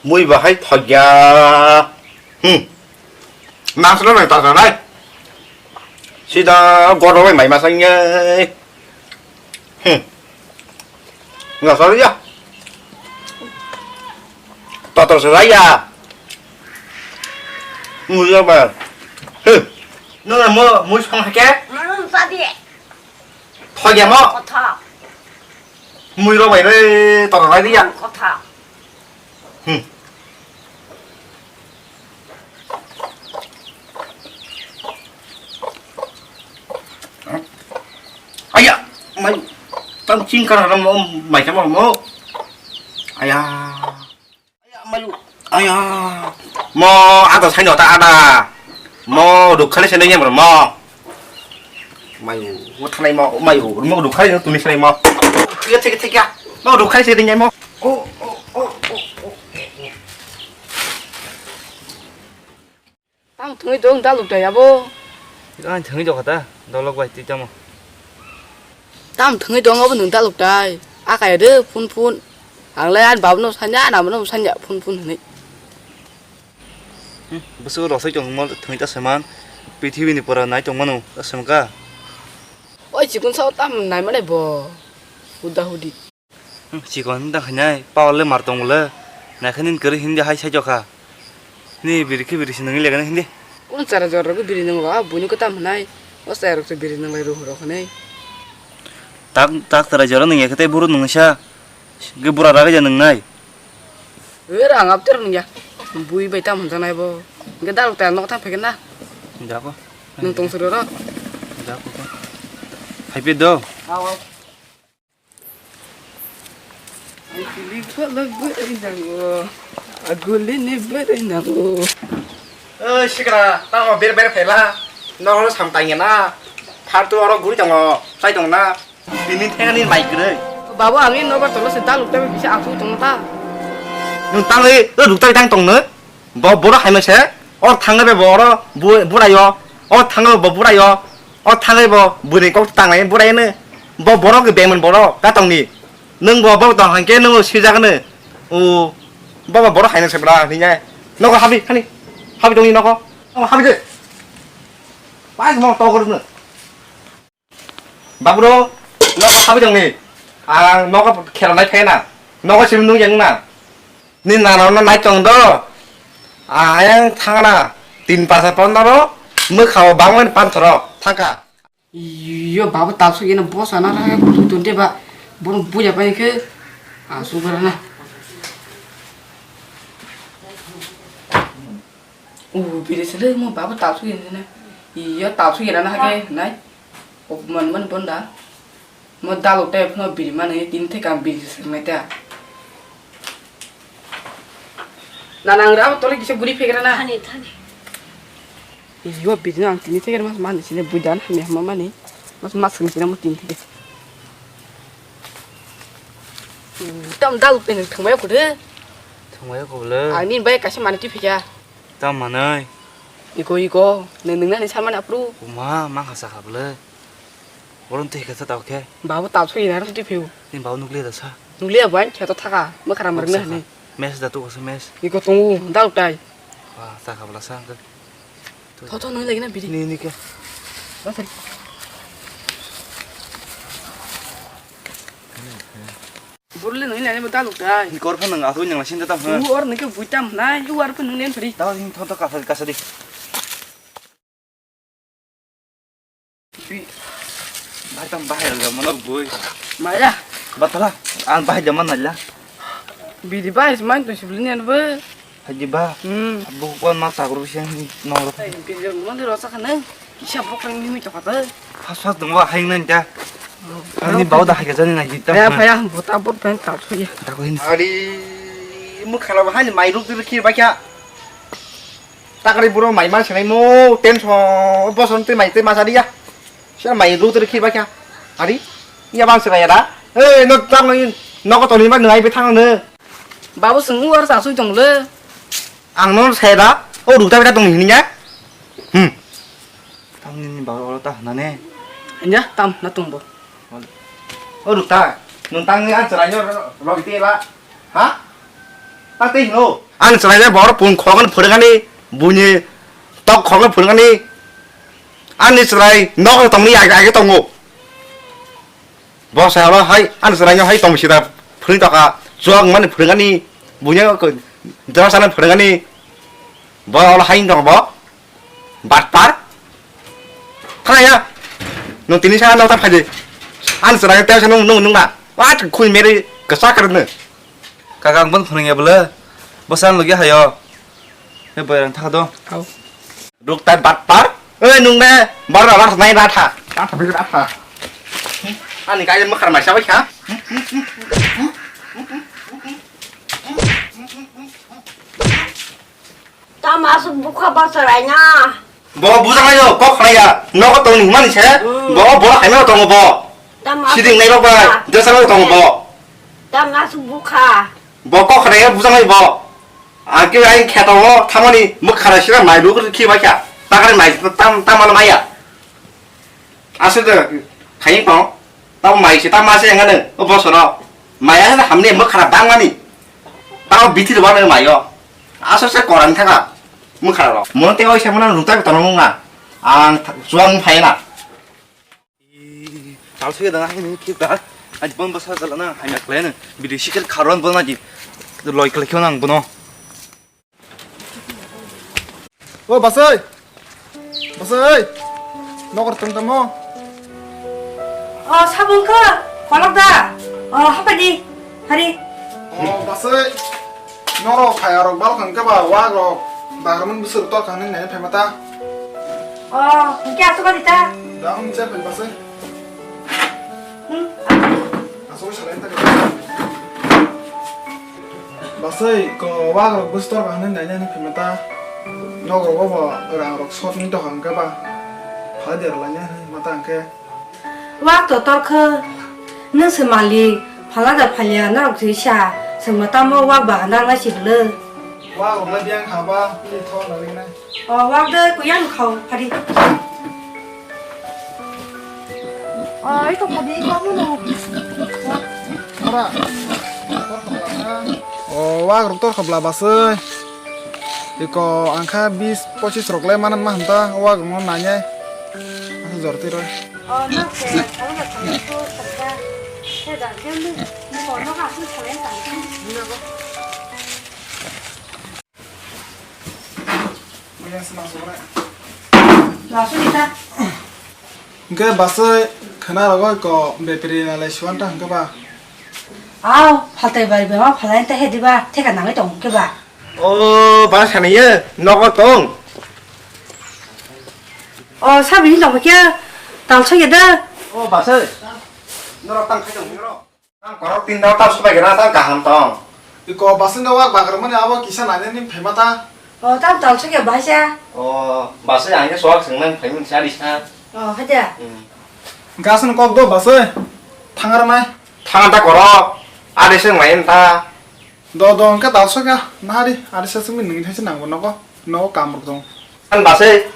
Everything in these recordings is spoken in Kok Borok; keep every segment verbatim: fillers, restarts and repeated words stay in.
Mui bahai thokya. Hmm. Maslo nang tasa nai. Sida goro bai mai masang ye. Hmm. Nggak salah ya. Totor salah ya. Mui apa? Heh. Nuna mo mui song hake? Hmm, tadi. Thok ya mo. Kotha. Mui ro bai re totor bai ya. Kotha. Hmm. Aya, mai tang ching kara mo mai kamo mo. Aya. Aya, mai. Aya. Mo ada sai no ta ada. Mo duk khale se ne mo. Mayu, mo thanai mo, mayu, mo duk khai tumi sanai mo. Thik thik thik ya. Mo duk khai se ding mo. O o o o. Tam thungwi dong daluk da yabo. Ang thungwi dok ta, dolok bai twi tamo. Tam thungwi dong abo nung daluk dai. Akai de phun phun. Ang le an bab no sanya, na no sanya phun phun hwnwi. Hmm, bwswk rosai tongmo thwngwi ta saiman, prithibini pora nai tongmano ta saimanka. Oi chikon sao tam nai mane bo, huda hudi. Hmm, chikon hinda khainai, power le mar tong le, naikhe nini kwrwi hindi hai sai jokha. Ni biri khe biri se nungwi legana hindi. Kun chara jora rok biri nung ba, buino kwtam hwnai, o chaya rok se biri nung lai ruhu rok hwnai. Tak, tak chara jora nung yakhe tei buru nungsa, ge bura ragwi ja nung nai. Oi, rang abter nung ya. Bui bai tam hwnjaknai bo. Hwnkhe dalok tayar nok thang phaikhe na. Jako. Nung tong suri oro. Jako ko. Hai pe do. Aw, aw. Ai, kili ko log bo ai jango. Aguli ni bo ai jango. Oi, sikra, tamo ber ber phela. Noro sam tangya na. Phartu oro guri tongo. Chai tongo na. Tini thengani mai kwrwi. Babu, ang ini nobar tolo se daluk tabi bisa asuk tong ta. Nung tangwi, o ruk tabi tang tong no. Bo boro hai mese. Or thangwi be bo oro bu-, burayo. Or thangwi bo burayo. Or thangwi bo bwrwi kok tanglai burayo no. Bo boro ke bengman boro ka tongni. Nung bo bo tong hangke nung sijak no. O baba boro hai mese bra hinya. Noko habi hani. Habi tongni noko. O habi de. Pai mo to gor no. Baburo, nogo sabi tongni. Ang nogo kheranai phai na. Nogo simi nung yang na. Ni nana no nai tong do. Ayang thangna. Tin pasa pondoro. Mwkhao bangmani panthoro. Thangka. Yo, babo talsu gena bosa na raga kutu tunte ba. Bon buya pai ke. Ah, sugara na. Uh, biri sele mo babo talsu gena na. Iyo, talsu gena na hake nai. Opman man bonda. Mo dalok tei phano biri mani tini theka ang biri swngnai ta. Na nang ra tole kisa buri phegra na. Thani, thani. Yo biri no ang tini theka mas mani sini buidan hami hama mani. Mas mas sini sini mo tini theka. Tam dalok tei nang thangmaya kude. Thangmaya kubule. Ani bai kaisa mani twi phika. Tam manai. Iko, iko, nung nung nani samani apru. Uma, mang kha sakha bole. Borom twi kha sa tau khe. Babu talsu ina ram twi phiu. Ni babu nukliya da sa. Nukliya bai khe to thaka, ma khara mar ne. Mes da tu ko mes. Iko tongu, dal tai. Wa, sakha bala sa. Tho, tho, nung lagi na biri. Ni, ni khe. Ba sari. Burle nung nani ba daluk dai. Ni kor phano asuk nang lasin ta tam ha. U or nike buitam nai, u ar phano nung nen phari. Tao ni thon to kasa kasa di. Bi-, bai tam bahai ga mano bui. Maya. Batala, an bahai jaman nalla. Bidi bahai smain to sibli nen ba. Haji ba. Hmm. Abu kon ma sagru siang nong ro. Hai, bijak mandi rosa khane. Kisa bokol ni mi chokata. Fas fas dong ba haing nan ja. Ani bau da haga jani na jita. Phaya, phaya, bota bot pen tap suya. Tako hin. Ari, mu khala ba hani mai ruk dir khir ba kya. Takari buro mai man senai mo tension boson te mai te ma sadiya. Sir mai ruk dir khir ba kya. Ari, iya bang sira ya da. Eh, no tang no in. No ko toni ma ngai be thang no. Babu sung u ar sa sui tong le. Ang no saya da. O ruk ta beta tong hini ya. Hmm. Tang ni ba oro ta na ne. Anya tam na tong bo. O ruk ta. Nun tang ni an sira yo ro ti la. Ha? Ta tei hino. Ani chwrai le bor pung khogani phwrwngani, buini tok khogani phwrwngani. Ani chwrai nok tongni age age tongo. Bo sai olo hai ani chwrai no hai tong sida phwrwng tokha. Chuak mani phwrwngani, buini dress ani phwrwngani. Bo olo hai tong bo. Batpar. Khaya. Nung tini sa nota phaji. An sera te sa nung nung nung na. Wat khui mere kasa karne. Kaka ang bon phunung ya bole. Bosan logi hayo. He boy rang thakha do. Au. Ruk tai batpar. Oi nung ne. Bar bar nai na tha. Ta tha bi ta tha. Ani kai mo khar mai sa bai kha. Tamo aswk bukha bacharaina? Bo bujang laio, kok khnaya. Nogo tong ni hwnmani se. Mm. Bo, bo haino tongo bo. Tamo aswk bukha. Siding nai rok bai, jesa rok tongo bo. Tamo aswk bukha. Bo kok khnaya bujang lai bo. Ang ke ai kheto o thamani mwkhara sira mai ruk khi bai kha. Takare mai tam, tam ano maya. Aswk de, khayi tong. Tamo mai se, tamo se yang nang, o bosoro. Maya se hamne mwkhara bangmani. Tamo bithi rwmani mayo. Aswk se korang thaka. Mwkhara rok. Mono te oi se mono rungta tono mung na. Ang th-, chuang phai na. Tal se da hai ni ki da. Ani bon basa jala na, hai mak le na. Bidi sikir kharon bon na di. Loi kle khonang bono. O Basai! Basai! Nokar tong tamo? O, sabung kha, kolok da. O, hapadi, hari. O, Basai! Noro phai arok bal khang keba wak rok. Dagraman busur tor khang nang nai phaima ta. O, hingke asuk adi ta. Da hum cha phai Basai. Hmm, asuk. Asuk salai ta. Basai ko wak rok bustor ba hwnwi naina hwnwi phima ta. Nok rogo bo rang rok sot ni doha hwnkhe ba. Phalai de rwlaina hwnwi hima ta hwnkhe. Wak to tor khe. Nwng se malik phala da phalia norok twi sa. Chwng ma tamo wak bagan rang nai si bwlwi. Wak rok le biyang ha ba, bini thok na ringnai. O, wak de kuyang khao, phadi. O, ito phadi, ito amo no. Ora. O, wak rok tor khabla basai. Iko angkha bis pochis rok le manan ma hamta, wak rok no nanya. Asa jor tiro. O, no se, aro na thang ko thangka. He da, he ni, ni ko no ka su thang thang. Hwnkhe basai khwna rogoi ko bepri nalai suan ta hwnkhe ba. Aw, phaltai bai bema phalai ta he diba, theka nangwi tong hwnkhe ba. O, ba sani ye, nogo tong. O, sabini tong khe, tal sokya da. O, basai. Norok tang khai tong, norok. Ang korok tin dao ta subai gra ta kaham tong. Iko basai no wak bagar mani abo kisa nanya ni phema ta. O, tam tal sokya bahasa. O, basai ang ke soak seng nang phai mun sari sa. O, haja. Hmm. Gas no kok do basai. Thangar mai. Thangar ta korok. Ade seng mai ta. Do do angke tal sokya. Nahari ade sa sumi nung thai se nang bo nogo. Nogo kam rok tong. An basai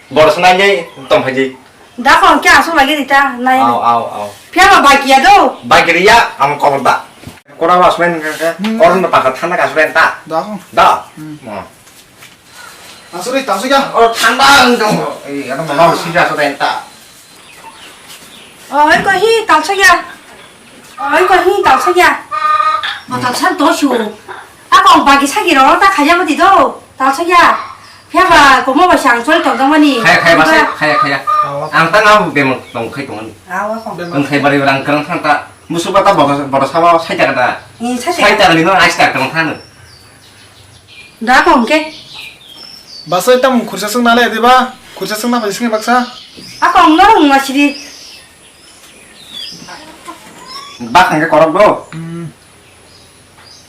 bor sanai tong phaidi. Da kon kya asuk lagi rita nai. Au, au, au. Phiya ba baki ya do. Baki ya, ang kobor da. Kora was men ka ka. Hmm. Koron ba paka thanda ka suren ta. Da kon. Da. Hmm. Mo. Asuri ta suya. Oh, thanda ang tong. Eh, ano mo si ja suren ta. Oi ko hi tal sokya. Oi ko hi tal sokya. Mo tal san to shu. Ako bagi sagi ro ta khaya mati do. Tal sokya. Phiya ba komo ba sang chol tong tong mani. Khaya, khaya, ba sai, khaya, khaya. Awa. Ang tang ang bemon tong khai tong ani. Awa ko. Ang khai bari rang kerang thang ta. Musu ba ta bodo, bodo sawa sai ta ka ta. Ni sai ta. Sai ta ni no ais ta tong thang. Da ko hwnkhe. Basai tamo khursa swng nalai diba? Khursa swng na phai swngni baksa. Ako ang norok wng ma sidi. Bak hwnkhe korok do. Hmm.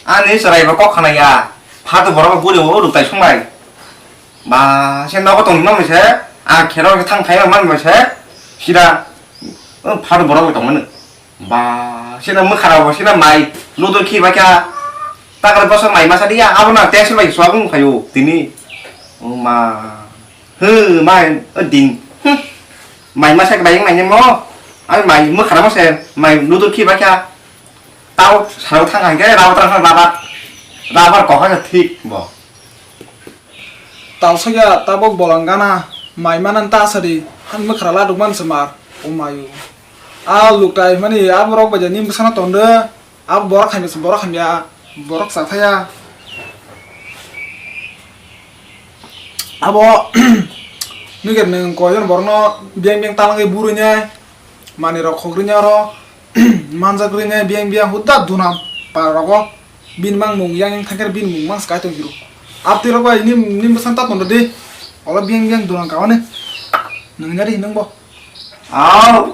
Ani chwrai bo kok khana ya. Phatu borok bo buri o ruk tai sung bai. Ba se nogo tong no se. A khero thang thai man bai se. Sida. O phatu borok bo tong mano. Ba, sina mwkhara bo, sina mai, ludo khi ba kha, takar boso mai masa dia, abo na tesil bai suabung khayo, tini. O ma, he, mai, o ding, hmm. Mai masa bai yang nai mo, ai mai mwkhara mo se, mai ludo khi ba kha, tao sarao thang hangke, rao tang hang labat. Rabar kokha khe thik bo. Talsokya tabok bolong gana, mai manan ta sadi, han mwkhra laduk man se mar, o mayu. A luktai mani, a borok bai jani bwsano tonde, a borok hamya se borok hamya, borok chathaya. Abo, nugir nung koijon borokno biyang biyang talangwi burui nai, manwi rok khogri nai oro, manjak rwi nai biyang biyang hudda duna para rogo. Bini mang mung yang yang thangkhe bini mung mang swkai tong phiro. Abtwi rok bai nim nim bwsang ta tong di. Olo biyang biyang dolang kawane. Nung nyari hinung bo. Aw,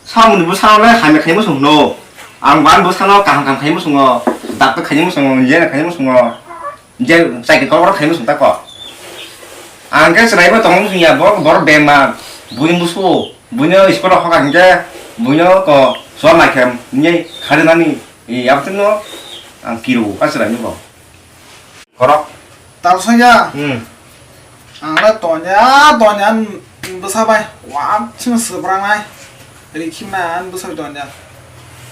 samuni bwsano le hamya khaimo song no. Ang ban bwsano kaham kaham khaimo songo. Dakto khaimo songo, jena khaimo songo. Je saikhe kok khaimo song ta ko. Ang khe chwrai bo tong song ya bo bor bemar. Bui musu. Buino iskoro hoka hingke buino ko suar naikem ni khari nani. Abtino ang kiru ka chwrai ni bo. Korok. Talsaya. Hmm. Ang le tonya, tonya bwsa bai. Wa, chim sebrang nai. Rikhi na an bwsa tonya.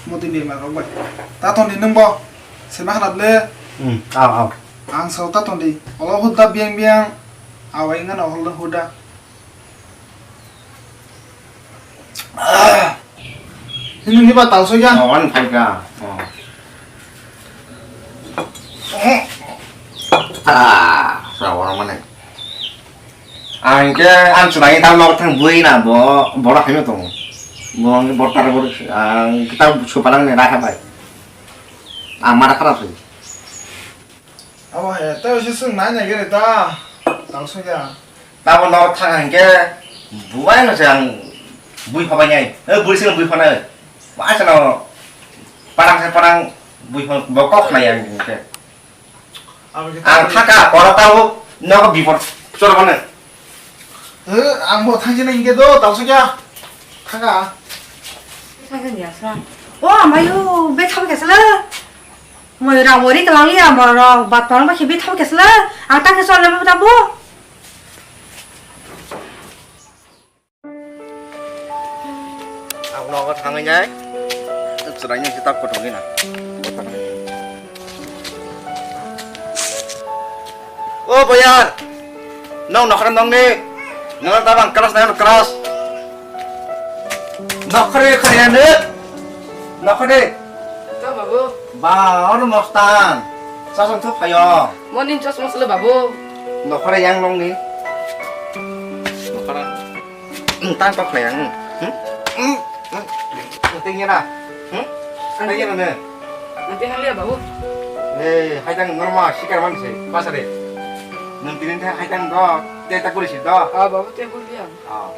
Modi ni ma rok bai. Ta ton di nung bo. Sema khanat le. Hmm, aw, aw. Ang sao ta ton di. Olo hudda biang biang. Awai ngana hol hudda. Ini ni ba talso ya. Oh, an phaika. Oh. Ah, sa orang mana? Angke an chwrai ta nok thang bui na bo, bora khayo to. Bo ang bor tar bor ang kita supalang ne rakha bai. Ang mara khara sui. Abo he, ta se sung nai nai gere ta. Talso ya. Tamo no thang hingke buai no se ang bui phabai nai. Eh, bui se bui phanai. Ba se no parang se parang bui phan bo kok nai ang hingke. Ang thaka koro tao no bipor chor bane. Eh, ang bo thang jina hingke do, talso kya. Thaka. Thang jina sa. O, amayo, be thang ke sala. Moi rang mori kelang liya, mo rok bat parang ba khibi thang kesla. Ang ta khe chol lema ta bo. Ang nogo thangwi nai. Chwraini kitab kothogwi na. O boyar. Nong nokhra nongni. Nong tabang kelas nang kelas. Nokhri khaya ne. Nokhri. Ka babu? Ba, ono mostan. Sasang thup phayo. Monin chosma sele babu. Nokhri yang nongni. Nokhra. Tang kok khaya. Hmm? Hmm? Tengena. Hmm? Tengena ne. Nanti haliya babu. Hei, hai tang normal sikar man se. Pasare. Nang tinin tang hai tang do. Te ta kuri si do. Ah, babu te kuri dia. Ah.